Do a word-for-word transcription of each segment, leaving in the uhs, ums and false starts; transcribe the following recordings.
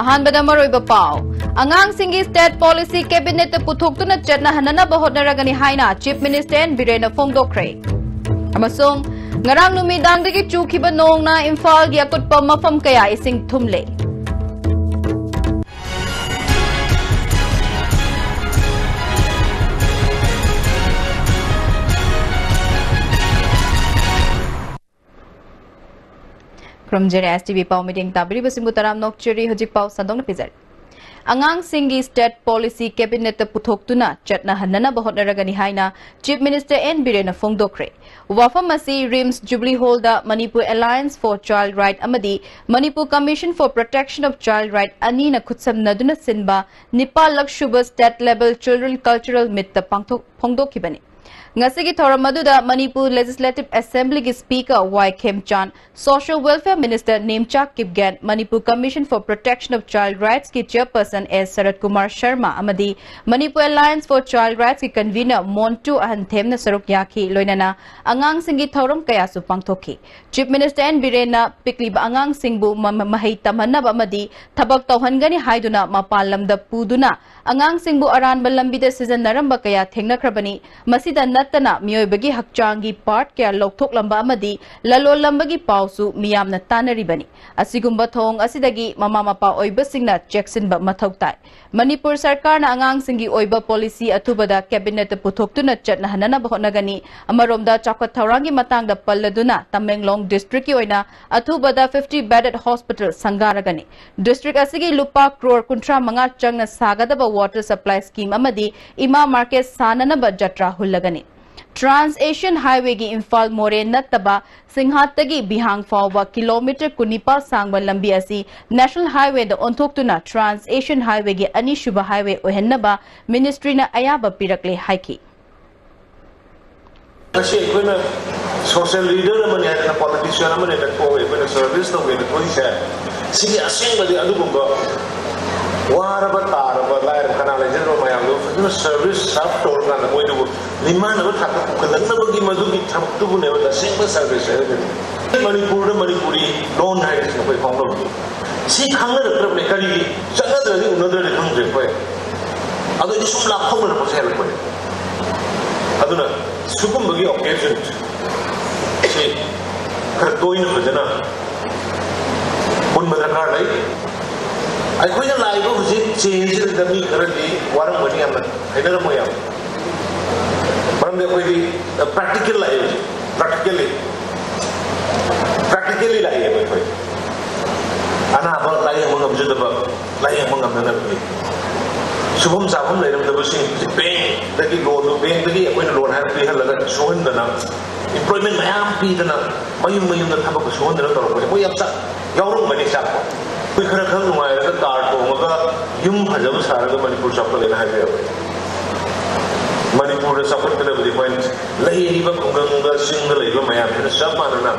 ꯑꯍꯥꯟꯕꯗ ꯃꯔꯨꯑꯣꯏꯕ ꯄꯥꯎ꯫ ꯑꯉꯥꯡꯁꯤꯡꯒꯤ state policy cabinetꯇ ꯄꯨꯊꯣꯛꯇꯨꯅ ꯆꯠꯅꯍꯟꯅꯅꯕ ꯍꯣꯠꯅꯔꯒꯅꯤ ꯍꯥꯏꯅ Chief Minister N. ꯕꯤꯔꯦꯟꯅ ꯐꯣꯡꯗꯣꯛꯈ꯭ꯔꯦ꯫ ꯑꯃꯁꯨꯡ ꯉꯔꯥꯡ ꯅꯨꯃꯤꯗꯥꯡꯗꯒꯤ ꯆꯨꯈꯤꯕ ꯅꯣꯡꯅ ꯏꯝꯐꯥꯜꯒꯤ ꯑꯀꯨꯠꯄ ꯃꯐꯝ ꯀꯌꯥ ꯏꯁꯤꯡ ꯊꯨꯝꯂꯦ꯫ ꯈꯨꯔꯨꯝꯖꯔꯤ, S T V ꯄꯥꯎ ꯃꯤꯠꯌꯦꯡ ꯇꯥꯕꯤꯔꯤꯕꯁꯤꯡꯕꯨ ꯇꯔꯥꯝꯅ ꯑꯣꯛꯆꯔꯤ꯫ ꯍꯧꯖꯤꯛ ꯄꯥꯎ ꯁꯟꯗꯣꯛꯅ ꯄꯤꯖꯔꯤ꯫ ꯑꯉꯥꯡꯁꯤꯡꯒꯤ state policy cabinetꯇ ꯄꯨꯊꯣꯛꯇꯨꯅ ꯆꯠꯅꯍꯟꯅꯅꯕ ꯍꯣꯠꯅꯔꯒꯅꯤ ꯍꯥꯏꯅ Chief Minister N. ꯕꯤꯔꯦꯟꯅ ꯐꯣꯡꯗꯣꯛꯈ꯭ꯔꯦ꯫ ꯋꯥꯐꯝ ꯑꯁꯤ RIMS Jubilee Hallꯗ Manipur Alliance for Child Right ꯑꯃꯗꯤ Manipur Commission for Protection of Child Right ꯑꯅꯤꯅ ꯈꯨꯠꯁꯝꯅꯗꯨꯅ ꯁꯤꯟꯕ ꯅꯤꯄꯥꯜꯂꯛ ꯁꯨꯕ state level children cultural meetꯇ ꯄꯥꯡꯊꯣꯛ-, ꯐꯣꯡꯗꯣꯛꯈꯤꯕꯅꯤ꯫ ꯉꯁꯤꯒꯤ ꯊꯧꯔꯝ ꯑꯗꯨꯗ Manipur Legislative Assemblyꯒꯤ Speaker Y ꯈꯦꯝꯆꯥꯟ, Social Welfare Minister Nemcha Kipgen, Manipur Commission for Protection of Child Rightsꯀꯤ Chairperson ꯑꯦꯁ ꯁꯔꯠ ꯀꯨꯃꯥꯔ ꯁꯔꯃ ꯑꯃꯗꯤ Manipur Alliance for Child Rightsꯀꯤ Convener ꯃꯣꯟꯇꯨ ꯑꯍꯟꯊꯦꯝꯅ ꯁꯔꯨꯛ ꯌꯥꯈꯤ꯫ ꯂꯣꯏꯅꯅ ꯑꯉꯥꯡꯁꯤꯡꯒꯤ ꯊꯧꯔꯝ ꯀꯌꯥꯁꯨ ꯄꯥꯡꯊꯣꯛꯈꯤ꯫ Chief Minister N. ꯕꯤꯔꯦꯟꯅ ꯄꯤꯛꯂꯤꯕ ꯑꯉꯥꯡꯁꯤꯡꯕꯨ ꯃ-, ꯃ-, ꯃꯍꯩ ꯇꯝꯍꯟꯅꯕ ꯑꯃꯗꯤ ꯊꯕꯛ ꯇꯧꯍꯟꯒꯅꯤ ꯍꯥꯏꯗꯨꯅ ꯃꯄꯥꯟ ꯂꯝꯗ ꯄꯨꯗꯨꯅ ꯑꯉꯥꯡꯁꯤꯡꯕꯨ ꯑꯔꯥꯟꯕ ꯂꯝꯕꯤꯗ ꯁꯤꯖꯤꯟꯅꯔꯝꯕ ꯀꯌꯥ ꯊꯦꯡꯅꯈ꯭ꯔꯕꯅꯤ꯫ ꯃꯁꯤꯗ ꯅꯠꯇꯅ ꯃꯤꯑꯣꯏꯕꯒꯤ ꯍꯛꯆꯥꯡꯒꯤ part ꯀꯌꯥ ꯂꯧꯊꯣꯛꯂꯝꯕ ꯑꯃꯗꯤ ꯂꯂꯣꯜꯂꯝꯕꯒꯤ ꯄꯥꯎꯁꯨ ꯃꯤꯌꯥꯝꯅ ꯇꯥꯅꯔꯤꯕꯅꯤ꯫ ꯑꯁꯤꯒꯨꯝꯕ ꯊꯧꯑꯣꯡ ꯑꯁꯤꯗꯒꯤ ꯃꯃꯥ ꯃꯄꯥ ꯑꯣꯏꯕꯁꯤꯡꯅ ꯆꯦꯛꯁꯤꯟꯕ ꯃꯊꯧ ꯇꯥꯏ꯫ ꯃꯅꯤꯄꯨꯔ ꯁꯔꯀꯥꯔꯅ ꯑꯉꯥꯡꯁꯤꯡꯒꯤ ꯑꯣꯏꯕ policy ꯑꯊꯨꯕꯗ cabinetꯇ ꯄꯨꯊꯣꯛꯇꯨꯅ ꯆꯠꯅꯍꯟꯅꯅꯕ ꯍꯣꯠꯅꯒꯅꯤ꯫ ꯑꯃꯔꯣꯝꯗ ꯆꯥꯎꯈꯠ ꯊꯧꯔꯥꯡꯒꯤ ꯃꯇꯥꯡꯗ ꯄꯜꯂꯗꯨꯅ ꯇꯃꯦꯡꯂꯣꯡ districtꯀꯤ ꯑꯣꯏꯅ ꯑꯊꯨꯕꯗ fifty bedded hospital ꯁꯪꯒꯥꯔꯒꯅꯤ꯫ District ꯑꯁꯤꯒꯤ ꯂꯨꯄꯥ ꯀ꯭ꯔꯣꯔ ꯀꯨꯟꯊ꯭ꯔꯥ ꯃꯉꯥ ꯆꯪꯅ ꯁꯥꯒꯗꯕ water supply scheme ꯑꯃꯗꯤ ꯏꯃꯥ market ꯁꯥꯅꯅꯕ ꯖꯇ꯭ꯔꯥ ꯍꯨꯜꯂꯒꯅꯤ꯫ Trans Asian Highwayꯒꯤ ꯏꯝꯐꯥꯜ ꯃꯣꯔꯦ ꯅꯠꯇꯕ ꯁꯤꯡꯍꯥꯠꯇꯒꯤ ꯕꯤꯍꯥꯡ ꯐꯥꯎꯕ kilometre ꯀꯨꯟꯅꯤꯄꯥꯜ ꯁꯥꯡꯕ ꯂꯝꯕꯤ ꯑꯁꯤ National Highwayꯗ ꯑꯣꯟꯊꯣꯛꯇꯨꯅ Trans Asian Highwayꯒꯤ ꯑꯅꯤꯁꯨꯕ highway ꯑꯣꯏꯍꯟꯅꯕ ministryꯅ ꯑꯌꯥꯕ ꯄꯤꯔꯛꯂꯦ ꯍꯥꯏꯈꯤ꯫ ꯉꯁꯤ ꯑꯩꯈꯣꯏꯅ social leader ꯑꯃꯅꯤ ꯍꯥꯏꯗꯅ, politician ꯑꯃꯅꯤ ꯍꯥꯏꯗꯅ ꯊꯣꯛꯑꯒ ꯑꯩꯈꯣꯏꯅ service ꯇꯧꯒꯦꯅ ꯊꯣꯛꯏꯁꯦ, ꯁꯤꯒꯤ ꯑꯁꯦꯡꯕꯗꯤ ꯑꯗꯨꯒꯨꯝꯕ ꯋꯥꯔꯕ ꯇꯥꯔꯕ ꯂꯥꯏꯔꯕ ꯀꯅꯥ ꯂꯩꯖꯗꯕ ꯃꯌꯥꯝꯗꯣ ꯐꯖꯅ ꯁꯔꯚꯤꯁ ꯁꯥꯔꯚ ꯇꯧꯔꯀꯥꯟꯗ ꯃꯣꯏꯗꯨꯕꯨ ꯃꯤꯃꯥꯟꯅꯕ ꯊꯥꯛꯇ ꯄꯨꯈꯠꯂꯛꯅꯕꯒꯤ ꯃꯗꯨꯒꯤ ꯊꯕꯛꯇꯨꯕꯨꯅꯦꯕ ꯇꯁꯦꯡꯕ ꯁꯔꯚꯤꯁ ꯍꯥꯏꯔꯒꯗꯤ꯫ ꯃꯅꯤꯄꯨꯔꯗ ꯃꯅꯤꯄꯨꯔꯤ ꯂꯣꯟ ꯍꯥꯏꯕꯁꯤ ꯑꯩꯈꯣꯏ ꯐꯥꯎꯅꯕꯅꯤ꯫ ꯁꯤ ꯈꯪꯅꯔꯛꯇ꯭ꯔꯕꯅꯤ꯫ ꯀꯔꯤꯒꯤ ꯆꯠꯅꯗ꯭ꯔꯗꯤ ꯎꯅꯗ꯭ꯔꯗꯤ ꯈꯪꯗ꯭ꯔꯦ ꯑꯩꯈꯣꯏ꯫ ꯑꯗꯨꯗꯤ ꯁꯨꯝ ꯂꯥꯞꯊꯣꯛꯅꯔꯛꯄꯁꯦ ꯍꯦꯜꯂꯛꯄꯅꯦ꯫ ꯑꯗꯨꯅ ꯁꯤꯒꯨꯝꯕꯒꯤ ꯑꯣꯀꯦꯖꯟ ꯁꯤ ꯈꯔ ꯇꯣꯏꯅ ꯐꯖꯅ ꯄꯨꯟꯕ ꯗꯔꯀꯥꯔ ꯂꯩ꯫ ꯑꯩꯈꯣꯏꯅ ꯂꯥꯛꯏꯕ ꯍꯧꯖꯤꯛ ꯆꯦꯟꯖꯁꯤꯗ ꯃꯤ ꯈꯔꯗꯤ ꯋꯥꯔꯝꯒꯅꯤ, ꯌꯥꯝꯅ ꯍꯩꯅꯔꯝꯃꯣꯏ ꯌꯥꯝ꯫ ꯃꯔꯝꯗꯤ ꯑꯩꯈꯣꯏꯗꯤ ꯄ꯭ꯔꯦꯛꯇꯤꯀꯦꯜ ꯂꯥꯛꯑꯦ ꯍꯧꯖꯤꯛ, ꯄ꯭ꯔꯦꯛꯇꯤꯀꯦꯜꯂꯤ ꯄ꯭ꯔꯦꯛꯇꯤꯀꯦꯜꯂꯤ ꯂꯥꯛꯑꯦꯕ ꯑꯩꯈꯣꯏ꯫ ꯑꯅꯥꯕ ꯂꯥꯏꯌꯦꯡꯕ ꯉꯝꯖꯗꯕ, ꯂꯥꯏꯌꯦꯡꯕ ꯉꯝꯅꯅꯕꯒꯤ ꯁꯨꯐꯝ ꯆꯥꯐꯝ ꯂꯩꯔꯝꯗꯕꯁꯤꯡ ꯍꯧꯖꯤꯛ ꯕꯦꯡꯗꯒꯤ ꯂꯣꯟꯗꯨ, ꯕꯦꯡꯗꯒꯤ ꯑꯩꯈꯣꯏꯅ ꯂꯣꯟ ꯍꯥꯏꯔ ꯄꯤꯍꯜꯂꯒ ꯁꯨꯍꯟꯗꯅ, ꯏꯝꯄ꯭ꯂꯣꯏꯃꯦꯟ ꯃꯌꯥꯝ ꯄꯤꯗꯅ, ꯃꯌꯨꯝ ꯃꯌꯨꯝꯗ ꯊꯕꯛ ꯁꯨꯍꯟꯗꯅ ꯇꯧꯔꯛꯄꯁꯦ ꯃꯣꯏ ꯌꯥꯝ ꯆꯥꯛ ꯌꯥꯎꯔꯝꯒꯅꯤ, ꯆꯥꯛꯄ꯫ ꯑꯩꯈꯣꯏ ꯈꯔ ꯈꯔ ꯅꯨꯡꯉꯥꯏꯔꯒ ꯀꯥꯔ ꯇꯣꯡꯉꯒ ꯌꯨꯝ ꯐꯖꯕ ꯁꯥꯔꯒ ꯃꯅꯤꯄꯨꯔ ꯆꯥꯎꯈꯠꯂꯦꯅ ꯍꯥꯏꯕ ꯌꯥꯔꯣꯏ꯫ ꯃꯅꯤꯄꯨꯔꯗ ꯆꯥꯎꯈꯠꯀꯗꯕꯗꯤ ꯑꯩꯈꯣꯏꯅ ꯂꯩꯔꯤꯕ ꯈꯨꯡꯒꯪꯗ ꯆꯤꯡꯗ ꯂꯩꯕ ꯃꯌꯥꯝꯁꯤꯅ ꯆꯞ ꯃꯥꯟꯅꯅ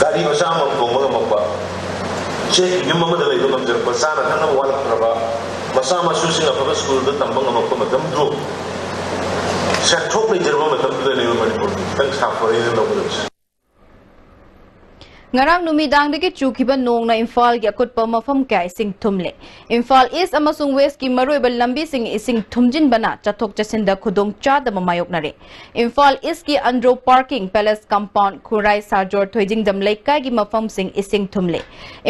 ꯒꯥꯔꯤ ꯃꯆꯥ ꯑꯃꯃꯝ ꯇꯣꯡꯕ ꯉꯝꯃꯛꯄ, ꯆꯦꯛꯀꯤ ꯌꯨꯝ ꯑꯃꯗ ꯂꯩꯕ ꯉꯝꯖꯔꯛꯄ, ꯆꯥꯅ ꯊꯛꯅꯕ ꯋꯥꯠꯂꯛꯇ꯭ꯔꯕ, ꯃꯆꯥ ꯃꯁꯨꯁꯤꯡ ꯑꯐꯕ ꯁ꯭ꯀꯨꯜꯗ ꯇꯝꯕ ꯉꯝꯃꯛꯄ ꯃꯇꯝꯗꯨ ꯁꯦꯟꯊꯣꯛ ꯂꯩꯖꯔꯕ ꯃꯇꯝꯗꯨꯗꯅꯦꯕ ꯃꯅꯤꯄꯨꯔꯒꯤ ꯈꯤꯇꯪ ꯁꯥꯐꯔꯦꯅ ꯂꯧꯒꯗꯕꯁꯦ꯫ ꯉꯔꯥꯡ ꯅꯨꯃꯤꯗꯥꯡꯗꯒꯤ ꯆꯨꯈꯤꯕ ꯅꯣꯡꯅ ꯏꯝꯐꯥꯜꯒꯤ ꯑꯀꯨꯠꯄ ꯃꯐꯝ ꯀꯌꯥ ꯏꯁꯤꯡ ꯊꯨꯝꯂꯦ꯫ ꯏꯝꯐꯥꯜ ꯏꯁ ꯑꯃꯁꯨꯡ ꯋꯦꯁꯀꯤ ꯃꯔꯨꯑꯣꯏꯕ ꯂꯝꯕꯤꯁꯤꯡ ꯏꯁꯤꯡ ꯊꯨꯝꯖꯤꯟꯕꯅ ꯆꯠꯊꯣꯛ ꯆꯠꯁꯤꯟꯗ ꯈꯨꯗꯣꯡ ꯆꯥꯗꯕ ꯃꯥꯌꯣꯛꯅꯔꯦ꯫ ꯏꯝꯐꯥꯜ ꯏꯁꯀꯤ ꯑꯟꯗ꯭ꯔꯣ ꯄꯥꯔꯀꯤꯡ, ꯄꯦꯂꯦꯁ ꯀꯝꯄꯥꯎꯟ, ꯈꯨꯔꯥꯏ, ꯁꯥꯖꯣꯔ, ꯊꯣꯏꯖꯤꯡꯗꯝ ꯂꯩꯀꯥꯏꯒꯤ ꯃꯐꯝꯁꯤꯡ ꯏꯁꯤꯡ ꯊꯨꯝꯂꯦ꯫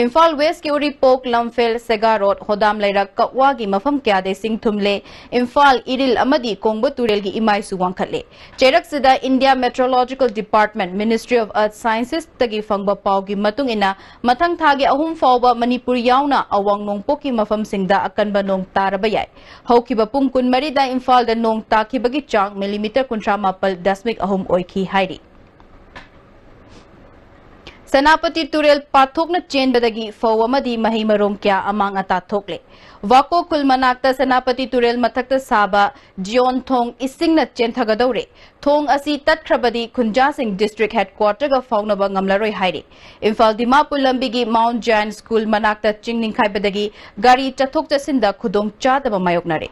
ꯏꯝꯐꯥꯜ ꯋꯦꯁꯀꯤ ꯎꯔꯤꯄꯣꯛ, ꯂꯝꯐꯦꯜ, ꯁꯦꯒꯥ ꯔꯣꯗ, ꯍꯣꯗꯥꯝ ꯂꯩꯔꯛ, ꯀꯛꯋꯥꯒꯤ ꯃꯐꯝ ꯀꯌꯥꯗ ꯏꯁꯤꯡ ꯊꯨꯝꯂꯦ꯫ ꯏꯝꯐꯥꯜ ꯏꯔꯤꯜ ꯑꯃꯗꯤ ꯀꯣꯡꯕ ꯇꯨꯔꯦꯜꯒꯤ ꯏꯃꯥꯏꯁꯨ ꯋꯥꯡꯈꯠꯂꯦ꯫ ꯆꯩꯔꯛꯁꯤꯗ India Meteorological Department, Ministry of Earth Sciences ꯇꯒꯤ ꯐꯪꯕ ꯄꯥꯎꯒꯤ ꯃꯇꯨꯡ ꯏꯟꯅ, ꯃꯊꯪ ꯊꯥꯒꯤ ꯑꯍꯨꯝ ꯐꯥꯎꯕ ꯃꯅꯤꯄꯨꯔ ꯌꯥꯎꯅ ꯑꯋꯥꯡ ꯅꯣꯡꯄꯣꯛꯀꯤ ꯃꯐꯝꯁꯤꯡꯗ ꯑꯀꯟꯕ ꯅꯣꯡ ꯇꯥꯔꯕ ꯌꯥꯏ꯫ ꯍꯧꯈꯤꯕ ꯄꯨꯡ ꯀꯨꯟꯃꯔꯤꯗ ꯏꯝꯐꯥꯜꯗ ꯅꯣꯡ ꯇꯥꯈꯤꯕꯒꯤ ꯆꯥꯡ ꯃꯤꯂꯤꯃꯤꯇꯔ ꯀꯨꯟꯊ꯭ꯔꯥ ꯃꯥꯄꯜ ꯗꯁꯃꯤꯛ ꯑꯍꯨꯝ ꯑꯣꯏꯈꯤ ꯍꯥꯏꯔꯤ꯫ ꯁꯦꯅꯥꯄꯇꯤ ꯇꯨꯔꯦꯜ ꯄꯥꯊꯣꯛꯅ ꯆꯦꯟꯕꯗꯒꯤ ꯐꯧ ꯑꯃꯗꯤ ꯃꯍꯩ ꯃꯔꯣꯡ ꯀꯌꯥ ꯑꯃꯥꯡ ꯑꯇꯥ ꯊꯣꯛꯂꯦ꯫ ꯋꯥꯀꯣ ꯈꯨꯜ ꯃꯅꯥꯛꯇ ꯁꯦꯅꯥꯄꯇꯤ ꯇꯨꯔꯦꯜ ꯃꯊꯛꯇ ꯁꯥꯕ ꯖꯤꯌꯣꯟ ꯊꯣꯡ ꯏꯁꯤꯡꯅ ꯆꯦꯟꯊꯒꯗꯧꯔꯦ꯫ ꯊꯣꯡ ꯑꯁꯤ ꯇꯠꯈ꯭ꯔꯕꯗꯤ ꯈꯨꯟꯖꯥꯁꯤꯡ district headquarter ꯒ ꯐꯥꯎꯅꯕ ꯉꯝꯂꯔꯣꯏ ꯍꯥꯏꯔꯤ꯫ ꯏꯝꯐꯥꯜ ꯗꯤꯃꯥꯄꯨꯔ ꯂꯝꯕꯤꯒꯤ Mount Zion School ꯃꯅꯥꯛꯇ ꯆꯤꯡ ꯅꯤꯡꯈꯥꯏꯕꯗꯒꯤ ꯒꯥꯔꯤ ꯆꯠꯊꯣꯛ ꯆꯠꯁꯤꯟꯗ ꯈꯨꯗꯣꯡ ꯆꯥꯗꯕ ꯃꯥꯌꯣꯛꯅꯔꯦ꯫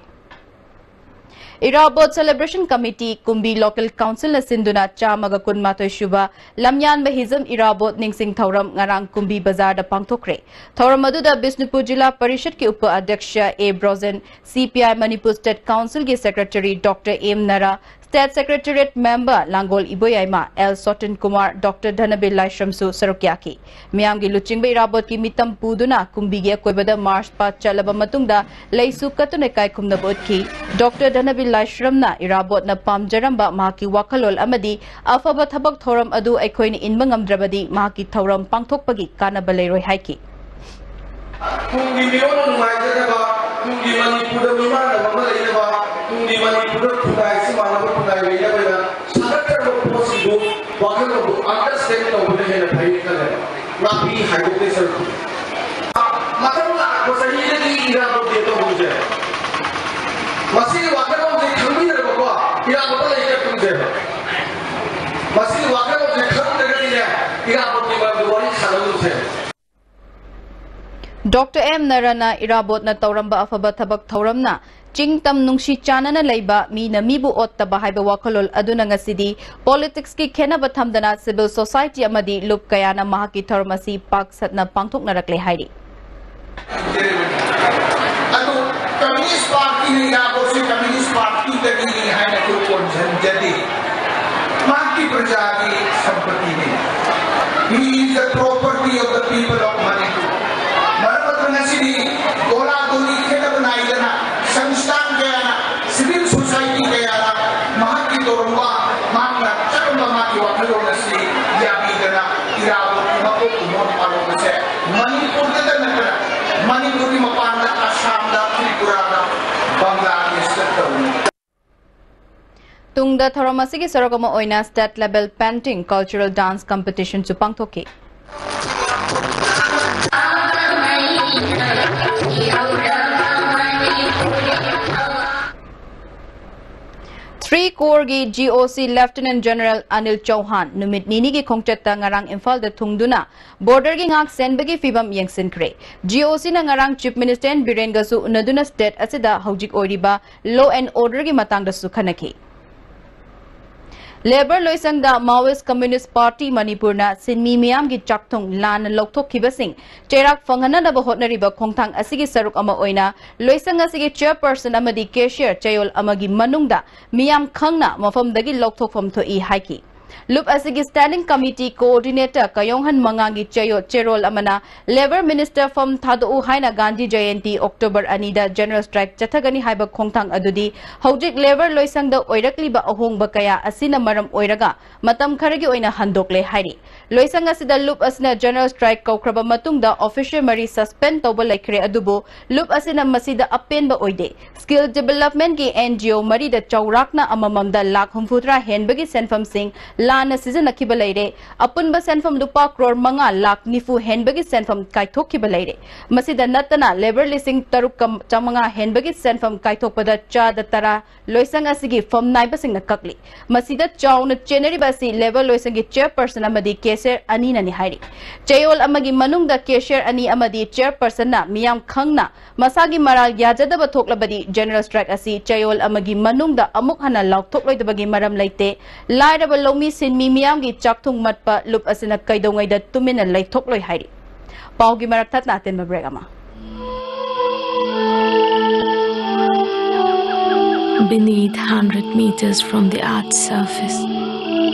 ꯏꯔꯥꯕꯣꯠ Celebration Committee, ꯀꯨꯝꯕꯤ Local Council ꯅ ꯁꯤꯟꯗꯨꯅ ꯆꯥꯝꯃꯒ ꯀꯨꯟꯃꯥꯊꯣꯏ ꯁꯨꯕ ꯂꯝꯌꯥꯟꯕ ꯍꯤꯖꯝ ꯏꯔꯥꯕꯣꯠ ꯅꯤꯡꯁꯤꯡ ꯊꯧꯔꯝ ꯉꯔꯥꯡ ꯀꯨꯝꯕꯤ ꯕꯖꯥꯔꯗ ꯄꯥꯡꯊꯣꯛꯈ꯭ꯔꯦ꯫ ꯊꯧꯔꯝ ꯑꯗꯨꯗ ꯕꯤꯁꯅꯨꯄꯨꯔ ꯖꯤꯂꯥ ꯄꯔꯤꯁꯠꯀꯤ ꯎꯄ ꯑꯗ꯭ꯌꯛꯁ ꯑꯦ Brojen, C P I Manipur State Council ꯒꯤ Secretary Doctor M ꯅꯔꯥ, State Secretariat Member ꯂꯥꯡꯒꯣꯜ ꯏꯕꯣꯌꯥꯏꯃ, L ꯁꯣꯇꯟ ꯀꯨꯃꯥꯔ, Doctor ꯙꯅꯕꯤꯔ ꯂꯥꯏꯁ꯭ꯔꯝꯁꯨ ꯁꯔꯨꯛ ꯌꯥꯈꯤ꯫ ꯃꯤꯌꯥꯝꯒꯤ ꯂꯨꯆꯤꯡꯕ ꯏꯔꯥꯕꯣꯠꯀꯤ ꯃꯤꯇꯝ ꯄꯨꯗꯨꯅ ꯀꯨꯝꯕꯤꯒꯤ ꯑꯀꯣꯏꯕꯗ march past ꯆꯠꯂꯕ ꯃꯇꯨꯡꯗ ꯂꯩꯁꯨ ꯀꯠꯇꯨꯅ ꯏꯀꯥꯏ ꯈꯨꯝꯅꯕ ꯎꯠꯈꯤ꯫ Doctor ꯙꯅꯕꯤꯔ ꯂꯥꯏꯁ꯭ꯔꯝꯅ ꯏꯔꯥꯕꯣꯠꯅ ꯄꯥꯝꯖꯔꯝꯕ ꯃꯍꯥꯛꯀꯤ ꯋꯥꯈꯜꯂꯣꯟ ꯑꯃꯗꯤ ꯑꯐꯕ ꯊꯕꯛ ꯊꯧꯔꯝ ꯑꯗꯨ ꯑꯩꯈꯣꯏꯅ ꯏꯟꯕ ꯉꯝꯗ꯭ꯔꯕꯗꯤ ꯃꯍꯥꯛꯀꯤ ꯊꯧꯔꯝ ꯄꯥꯡꯊꯣꯛꯄꯒꯤ ꯀꯥꯟꯅꯕ ꯂꯩꯔꯣꯏ ꯍꯥꯏꯈꯤ꯫ ꯇꯨꯡꯒꯤ ꯃꯤꯔꯣꯜ ꯅꯨꯡꯉꯥꯏꯖꯅꯕ, ꯇꯨꯡꯒꯤ ꯃꯅꯤꯄꯨꯔꯗ ꯃꯤꯃꯥꯟꯅꯕ ꯑꯃ ꯂꯩꯅꯕ, ꯇꯨꯡꯒꯤ ꯃꯅꯤꯄꯨꯔꯗ ꯈꯨꯟꯅꯥꯏ ꯑꯁꯤ ꯃꯥꯟꯅꯕ ꯈꯨꯟꯅꯥꯏ ꯑꯣꯏꯅꯕꯅ ꯁꯥꯒꯠꯆꯔꯕ ꯄꯣꯠꯁꯤꯡꯗꯨ ꯋꯥꯈꯜꯂꯣꯟꯗꯨ understand ꯇꯧꯕꯅ ꯍꯦꯟꯅ ꯐꯩ ꯈꯜꯂꯦ꯫ ꯅꯥꯄꯤ ꯍꯥꯏꯗꯣꯛꯇꯦ ꯁꯔꯨꯛ꯫ ꯃꯊꯪ ꯂꯥꯛꯄ ꯆꯍꯤꯗꯒꯤ ꯏꯔꯥꯕꯣꯠ ꯗꯦ ꯇꯧꯍꯧꯁꯦ꯫ ꯃꯁꯤꯒꯤ ꯋꯥꯈꯜꯂꯣꯟꯁꯦ ꯈꯪꯕꯤꯗ꯭ꯔꯕꯀꯣ, ꯏꯔꯥꯕꯣꯠꯇ ꯂꯩ ꯆꯠꯀꯨꯝꯁꯦꯕ꯫ ꯃꯁꯤꯒꯤ ꯋꯥꯈꯜꯂꯣꯟꯁꯦ ꯈꯪꯗ꯭ꯔꯒꯗꯤꯅꯦ, ꯏꯔꯥꯕꯣꯠꯀꯤ ꯃꯔꯝꯗ ꯋꯥꯔꯤ ꯁꯥꯟꯅꯒꯨꯝꯁꯦꯕ꯫ Doctor M ꯅꯔꯥꯅ ꯏꯔꯥꯕꯣꯠꯅ ꯇꯧꯔꯝꯕ ꯑꯐꯕ ꯊꯕꯛ ꯊꯧꯔꯝꯅ ꯆꯤꯡ ꯇꯝ ꯅꯨꯡꯁꯤ ꯆꯥꯟꯅꯅ ꯂꯩꯕ, ꯃꯤꯅ ꯃꯤꯕꯨ ꯑꯣꯠꯇꯕ ꯍꯥꯏꯕ ꯋꯥꯈꯜꯂꯣꯟ ꯑꯗꯨꯅ ꯉꯁꯤꯗꯤ politics ꯀꯤ ꯈꯦꯟꯅꯕ ꯊꯝꯗꯅ civil society ꯑꯃꯗꯤ ꯂꯨꯞ ꯀꯌꯥꯅ ꯃꯍꯥꯛꯀꯤ ꯊꯧꯔꯝ ꯑꯁꯤ ꯄꯥꯛ ꯁꯟꯅ ꯄꯥꯡꯊꯣꯛꯅꯔꯛꯂꯦ ꯍꯥꯏꯔꯤ꯫ ꯑꯗꯨ Communist Party ꯅ ꯏꯔꯥꯕꯣꯠꯁꯤ Communist Party ꯗꯒꯤꯅꯤ ꯍꯥꯏꯅ ꯑꯩꯈꯣꯏ ꯀꯣꯟꯁꯤꯟꯖꯗꯦ꯫ ꯃꯍꯥꯛꯀꯤ ꯄ꯭ꯔꯖꯥꯒꯤ ꯁꯝꯄꯇꯤꯅꯤ꯫ He is the property of the people of Manipur. ꯃꯔꯝ ꯑꯗꯨꯅ ꯉꯁꯤꯗꯤ ꯗꯣꯂꯥ ꯗꯣꯂꯤ ꯈꯦꯠꯅꯕ ꯅꯥꯏꯗꯅ ꯁꯪꯁꯊꯥꯟ ꯀꯌꯥꯅ, civil society ꯀꯌꯥꯅ ꯃꯍꯥꯛꯀꯤ ꯇꯧꯔꯝꯕ, ꯃꯍꯥꯛꯅ ꯆꯠꯂꯝꯕ ꯃꯥꯒꯤ ꯋꯥꯈꯜꯂꯣꯟ ꯑꯁꯤ ꯌꯥꯕꯤꯗꯅ ꯏꯔꯥꯕꯣꯠꯀꯤ ꯃꯀꯣꯛ ꯀꯨꯝꯑꯣꯟ ꯄꯥꯜꯂꯣꯟ ꯑꯁꯦ ꯃꯅꯤꯄꯨꯔꯗꯇ ꯅꯠꯇꯅ ꯃꯅꯤꯄꯨꯔꯒꯤ ꯃꯄꯥꯟꯗ ꯑꯁꯥꯝꯗ, ꯇ꯭ꯔꯤꯄꯨꯔꯥꯗ, ꯕꯪꯒ꯭ꯂꯥꯗꯦꯁꯇ ꯇꯧꯔꯤ꯫ ꯇꯨꯡꯗ ꯊꯧꯔꯝ ꯑꯁꯤꯒꯤ ꯁꯔꯨꯛ ꯑꯃ ꯑꯣꯏꯅ state level painting, cultural dance competition ꯁꯨ ꯄꯥꯡꯊꯣꯛꯈꯤ꯫ Three Corps-ꯒꯤ G O C Lieutenant General Anil Chauhan ꯅꯨꯃꯤꯠ ꯅꯤꯅꯤꯒꯤ ꯈꯣꯡꯆꯠꯇ ꯉꯔꯥꯡ ꯏꯝꯐꯥꯜꯗ ꯊꯨꯡꯗꯨꯅ border-ꯒꯤ ꯉꯥꯛ ꯁꯦꯟꯕꯒꯤ ꯐꯤꯕꯝ ꯌꯦꯡꯁꯤꯟꯈ꯭ꯔꯦ꯫ G O C-ꯅ ꯉꯔꯥꯡ Chief Minister N Birenꯒꯁꯨ ꯎꯅꯗꯨꯅ state ꯑꯁꯤꯗ ꯍꯧꯖꯤꯛ ꯑꯣꯏꯔꯤꯕ law and order-ꯒꯤ ꯃꯇꯥꯡꯗꯁꯨ ꯈꯟꯅꯈꯤ꯫ Labour ꯂꯣꯏꯁꯪꯗ Maoist Communist Party ꯃꯅꯤꯄꯨꯔꯅ ꯁꯤꯟꯃꯤ ꯃꯤꯌꯥꯝꯒꯤ ꯆꯥꯛꯊꯨꯡ ꯂꯥꯟꯅ ꯂꯧꯊꯣꯛꯈꯤꯕꯁꯤꯡ ꯆꯩꯔꯥꯛ ꯐꯪꯍꯟꯅꯅꯕ ꯍꯣꯠꯅꯔꯤꯕ ꯈꯣꯡꯊꯥꯡ ꯑꯁꯤꯒꯤ ꯁꯔꯨꯛ ꯑꯃ ꯑꯣꯏꯅ ꯂꯣꯏꯁꯪ ꯑꯁꯤꯒꯤ chairperson ꯑꯃꯗꯤ cashier ꯆꯌꯣꯜ ꯑꯃꯒꯤ ꯃꯅꯨꯡꯗ ꯃꯤꯌꯥꯝ ꯈꯪꯅ ꯃꯐꯝꯗꯒꯤ ꯂꯧꯊꯣꯛꯐꯝ ꯊꯣꯛꯏ ꯍꯥꯏꯈꯤ꯫ ꯂꯨꯞ ꯑꯁꯤꯒꯤ standing committee coordinator ꯀꯌꯣꯡꯍꯟ ꯃꯉꯥꯡꯒꯤ ꯆꯌꯣ-, ꯆꯦꯔꯣꯜ ꯑꯃꯅ Labour Minister ꯐꯝ ꯊꯥꯗꯣꯛꯎ ꯍꯥꯏꯅ ꯒꯥꯟꯙꯤ ꯖꯌꯟꯇꯤ October ꯑꯅꯤꯗ general strike ꯆꯠꯊꯒꯅꯤ ꯍꯥꯏꯕ ꯈꯣꯡꯊꯥꯡ ꯑꯗꯨꯗꯤ ꯍꯧꯖꯤꯛ Labour ꯂꯣꯏꯁꯪꯗ ꯑꯣꯏꯔꯛꯂꯤꯕ ꯑꯍꯣꯡꯕ ꯀꯌꯥ ꯑꯁꯤꯅ ꯃꯔꯝ ꯑꯣꯏꯔꯒ ꯃꯇꯝ ꯈꯔꯒꯤ ꯑꯣꯏꯅ ꯍꯟꯗꯣꯛꯂꯦ ꯍꯥꯏꯔꯤ꯫ ꯂꯣꯏꯁꯪ ꯑꯁꯤꯗ ꯂꯨꯞ ꯑꯁꯤꯅ general strike ꯀꯧꯈ꯭ꯔꯕ ꯃꯇꯨꯡꯗ official ꯃꯔꯤ suspend ꯇꯧꯕ ꯂꯩꯈ꯭ꯔꯦ, ꯑꯗꯨꯕꯨ ꯂꯨꯞ ꯑꯁꯤꯅ ꯃꯁꯤꯗ ꯑꯄꯦꯟꯕ ꯑꯣꯏꯗꯦ꯫ Skill development-ꯀꯤ N G O ꯃꯔꯤꯗ ꯆꯥꯎꯔꯥꯛꯅ ꯑꯃꯃꯝꯗ ꯂꯥꯈ ꯍꯨꯝꯐꯨꯇꯔꯥ ꯍꯦꯟꯕꯒꯤ ꯁꯦꯟꯐꯝꯁꯤꯡ ꯂꯥꯟꯅ ꯁꯤꯖꯤꯟꯅꯈꯤꯕ ꯂꯩꯔꯦ꯫ ꯑꯄꯨꯟꯕ ꯁꯦꯟꯐꯝ ꯂꯨꯄꯥ ꯀ꯭ꯔꯣꯔ ꯃꯉꯥ ꯂꯥꯈ ꯅꯤꯐꯨ ꯍꯦꯟꯕꯒꯤ ꯁꯦꯟꯐꯝ ꯀꯥꯏꯊꯣꯛꯈꯤꯕ ꯂꯩꯔꯦ꯫ ꯃꯁꯤꯗ ꯅꯠꯇꯅ labour ꯂꯤꯁꯤꯡ ꯇꯔꯨꯛ ꯆꯥꯃꯉꯥ ꯍꯦꯟꯕꯒꯤ ꯁꯦꯟꯐꯝ ꯀꯥꯏꯊꯣꯛꯄꯗ ꯆꯥꯗ ꯇꯔꯥ ꯂꯣꯏꯁꯪ ꯑꯁꯤꯒꯤ ꯐꯝ ꯅꯥꯏꯕꯁꯤꯡꯅ ꯀꯛꯂꯤ꯫ ꯃꯁꯤꯗ ꯆꯥꯎꯅ ꯆꯦꯟꯅꯔꯤꯕ ꯑꯁꯤ labour ꯂꯣꯏꯁꯪꯒꯤ chairperson ꯑꯃꯗꯤ cashier ꯑꯅꯤꯅꯅꯤ ꯍꯥꯏꯔꯤ꯫ ꯆꯌꯣꯜ ꯑꯃꯒꯤ ꯃꯅꯨꯡꯗ cashier ꯑꯅꯤ ꯑꯃꯗꯤ chairperson-ꯅ ꯃꯤꯌꯥꯝ ꯈꯪꯅ ꯃꯁꯥꯒꯤ ꯃꯔꯥꯜ ꯌꯥꯖꯗꯕ ꯊꯣꯛꯂꯕꯗꯤ general strike ꯑꯁꯤ ꯆꯌꯣꯜ ꯑꯃꯒꯤ ꯃꯅꯨꯡꯗ ꯑꯃꯨꯛ ꯍꯟꯅ ꯂꯥꯎꯊꯣꯛꯂꯣꯏꯗꯕꯒꯤ ꯃꯔꯝ ꯂꯩꯇꯦ꯫ ꯂꯥꯏꯔꯕ ꯂꯧꯃꯤ ꯁꯤꯟꯃꯤ ꯃꯤꯌꯥꯝꯒꯤ ꯆꯥꯛꯊꯨꯡ ꯃꯠꯄ ꯂꯨꯞ ꯑꯁꯤꯅ ꯀꯩꯗꯧꯉꯩꯗ ꯇꯨꯃꯤꯟꯅ ꯂꯩꯊꯣꯛꯂꯣꯏ ꯍꯥꯏꯔꯤ꯫ ꯄꯥꯎꯒꯤ ꯃꯔꯛ ꯊꯠꯅ ꯑꯇꯦꯟꯕ break ꯑꯃ꯫ Beneath hundred meters from the earth's surface,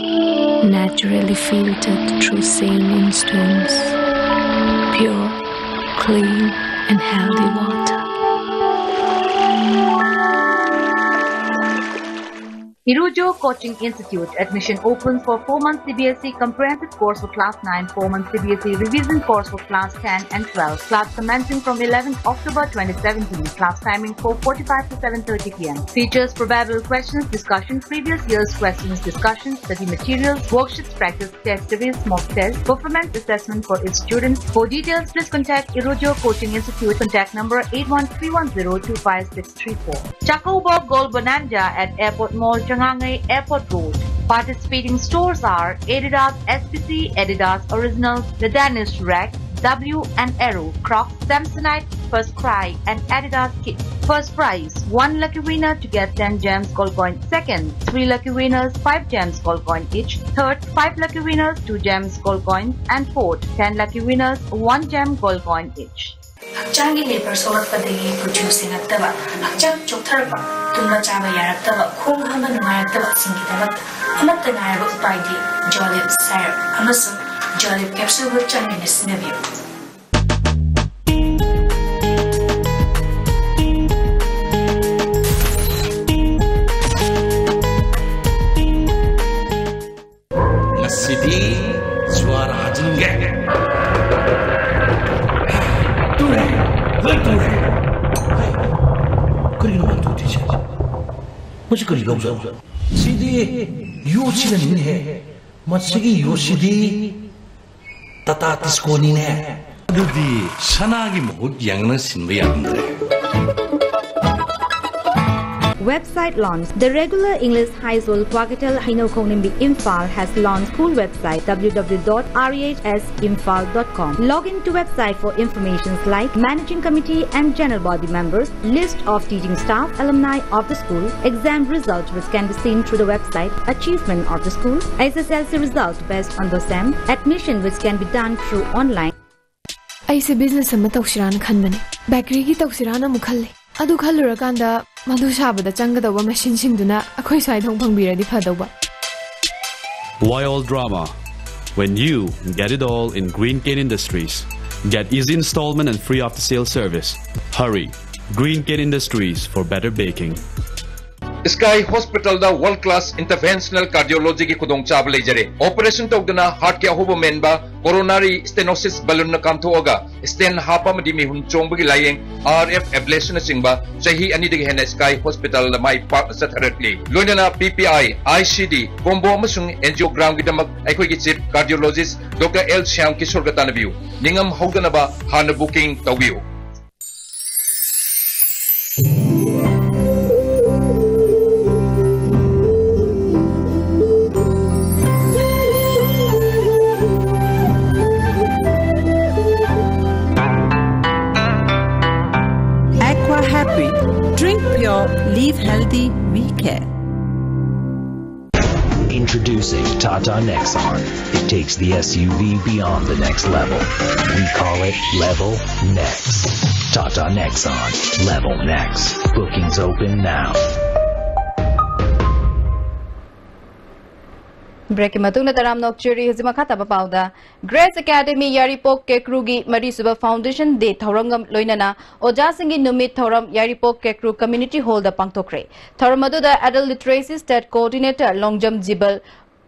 naturally filtered through saline stones, pure, clean, and healthy water. Irujo Coaching Institute. Admission open for four months C B S E comprehensive course for class nine, four months C B S E revision course for class ten and twelve. Class commencing from eleventh October twenty seventeen. Class timing four forty-five to seven thirty p m. Features: probable questions, discussion, previous year's questions, discussion, study materials, worksheets, practice test series, mock test, performance assessment for its students. For details, please contact Irujo Coaching Institute. Contact number eight one three one zero two five six three four. Chacobo Gold Bonanza at Airport Mall, Changangei, Airport Road. Participating stores are Adidas S P C, Adidas Original, The Danish Rack, W and Arrow, Crocs, Samsonite, First Cry, and Adidas Kids. First prize, one lucky winner to get ten gems gold coin. Second, three lucky winners, five gems gold coin each. Third, five lucky winners, two gems gold coin. And fourth, ten lucky winners, one gem gold coin each. ꯍꯛꯆꯥꯡꯒꯤ labour ꯁꯣꯛꯂꯛꯄꯗꯒꯤ ꯀꯨꯆꯨ ꯁꯦꯡꯉꯛꯇꯕ, ꯍꯛꯆꯥꯡ ꯆꯣꯛꯊꯔꯛꯄ, ꯇꯨꯝꯕ ꯆꯥꯕ ꯌꯥꯔꯛꯇꯕ, ꯈꯣꯡ ꯍꯥꯝꯕ ꯅꯨꯡꯉꯥꯏꯔꯛꯇꯕꯁꯤꯡꯒꯤꯗꯃꯛꯇ ꯑꯃꯠꯇ ꯉꯥꯏꯔꯕ ꯎꯄꯥꯏꯗꯤ ꯖꯣꯂꯤꯞ ꯁꯥꯏꯔꯞ ꯑꯃꯁꯨꯡ ꯖꯣꯂꯤꯞ ꯀꯦꯞꯁꯨꯜꯕꯨ ꯆꯥꯡ ꯅꯥꯏꯅ ꯁꯤꯖꯤꯟꯅꯕꯤꯌꯨ꯫ ꯉꯁꯤꯗꯤ ꯖ꯭ꯋꯥꯔ ꯍꯥꯖꯤꯟꯒꯦ꯫ ꯇꯨꯔꯦ, ꯂꯣꯏ ꯇꯨꯔꯦ꯫ ꯀꯔꯤꯅꯣ ꯃꯥꯅ ꯇꯧꯗꯣꯏꯁꯦ? ꯃꯁꯤ ꯀꯔꯤ ꯂꯧꯖꯥꯠꯅꯣ? ꯁꯤꯗꯤ ꯌꯣꯠꯁꯤꯅꯅꯤꯅꯦꯍꯦ꯫ ꯃꯁꯤꯒꯤ ꯌꯣꯠꯁꯤꯗꯤ ꯇꯥꯇꯥ ꯇꯤꯁꯀꯣꯅꯤꯅꯦ꯫ ꯑꯗꯨꯗꯤ ꯁꯅꯥꯒꯤ ꯃꯍꯨꯠ ꯌꯥꯡꯅ ꯁꯤꯟꯕ ꯌꯥꯔꯝꯗ꯭ꯔꯦ꯫ Website launch. The regular English High School, Kwakitel, Hainoukhongnimbi, Imphal has launched school website w w w dot r e h s imphal dot com. Log in to website for informations like managing committee and general body members, list of teaching staff, alumni of the school, exam result which can be seen through the website, achievement of the school, S S L C result based on the sem, admission which can be done through online. ꯑꯩꯁꯦ business ꯑꯃ ꯇꯧꯁꯤꯔꯥꯅ ꯈꯟꯕꯅꯦ꯫ ꯕꯦꯀꯔꯤꯒꯤ ꯇꯧꯁꯤꯔꯥꯅ ꯑꯃꯨꯛ ꯈꯜꯂꯤ꯫ ꯑꯗꯨ ꯈꯜꯂꯨꯔꯀꯥꯟꯗ ꯃꯗꯨ ꯁꯥꯕꯗ ꯆꯪꯒꯗꯧꯕ ꯃꯦꯁꯤꯟꯁꯤꯡꯗꯨꯅ ꯑꯩꯈꯣꯏ ꯁ꯭ꯋꯥꯏꯗ ꯑꯃꯨꯛ ꯐꯪꯕꯤꯔꯗꯤ ꯐꯗꯧꯕ꯫ Why all drama when you get it all in Green Cane Industries? Get easy installment and free after-sale service. Hurry! Green Cane Industries for better baking. Sky Hospitalꯗ world class interventional cardiologyꯒꯤ ꯈꯨꯗꯣꯡꯆꯥꯕ ꯂꯩꯖꯔꯦ꯫ Operation ꯇꯧꯗꯅ heartꯀꯤ ꯑꯍꯣꯕ ꯃꯦꯟꯕ, coronary stenosis balloonꯅ ꯀꯥꯝꯊꯣꯛꯑꯒ stent ꯍꯥꯞꯄ ꯑꯃꯗꯤ ꯃꯤꯍꯨꯟ ꯆꯣꯡꯕꯒꯤ ꯂꯥꯌꯦꯡ, RF ablationꯅꯆꯤꯡꯕ ꯆꯍꯤ ꯑꯅꯤꯗꯒꯤ ꯍꯦꯟꯅ Sky Hospitalꯗ ꯃꯥꯏ ꯄꯥꯛꯅ ꯆꯠꯊꯔꯛꯂꯤ꯫ ꯂꯣꯏꯅꯅ PPI, ICD, combo ꯑꯃꯁꯨꯡ angiogramꯒꯤꯗꯃꯛ ꯑꯩꯈꯣꯏꯒꯤ chief cardiologist Doctor L Shyam ꯀꯤꯁꯣꯔꯒ ꯇꯥꯟꯅꯕꯤꯌꯨ꯫ ꯅꯤꯡꯉꯝ ꯍꯧꯗꯅꯕ ꯍꯥꯟꯅ booking ꯇꯧꯕꯤꯌꯨ꯫ Aqua Happy. Drink pure, live healthy, we care. Introducing Tata Nexon. It takes the SUV beyond the next level. We call it Level Next. Tata Nexon. Level Next. Bookings open now. Breakꯀꯤ ꯃꯇꯨꯡꯗ ꯇꯔꯥꯝꯅ ꯑꯣꯛꯆꯔꯤ꯫ ꯍꯧꯖꯤꯛ ꯃꯈꯥ ꯇꯥꯕ ꯄꯥꯎꯗ, Grace Academy ꯌꯥꯏꯔꯤꯄꯣꯛ ꯀꯦꯀ꯭ꯔꯨꯒꯤ ꯃꯔꯤꯁꯨꯕ Foundation Day ꯊꯧꯔꯝꯒ ꯂꯣꯏꯅꯅ ꯑꯣꯖꯥꯁꯤꯡꯒꯤ ꯅꯨꯃꯤꯠ ꯊꯧꯔꯝ ꯌꯥꯏꯔꯤꯄꯣꯛ ꯀꯦꯀ꯭ꯔꯨ Community Hallꯗ ꯄꯥꯡꯊꯣꯛꯈ꯭ꯔꯦ꯫ ꯊꯧꯔꯝ ꯑꯗꯨꯗ Adult Literacy State Coordinator Longjam ꯖꯤꯕꯜ,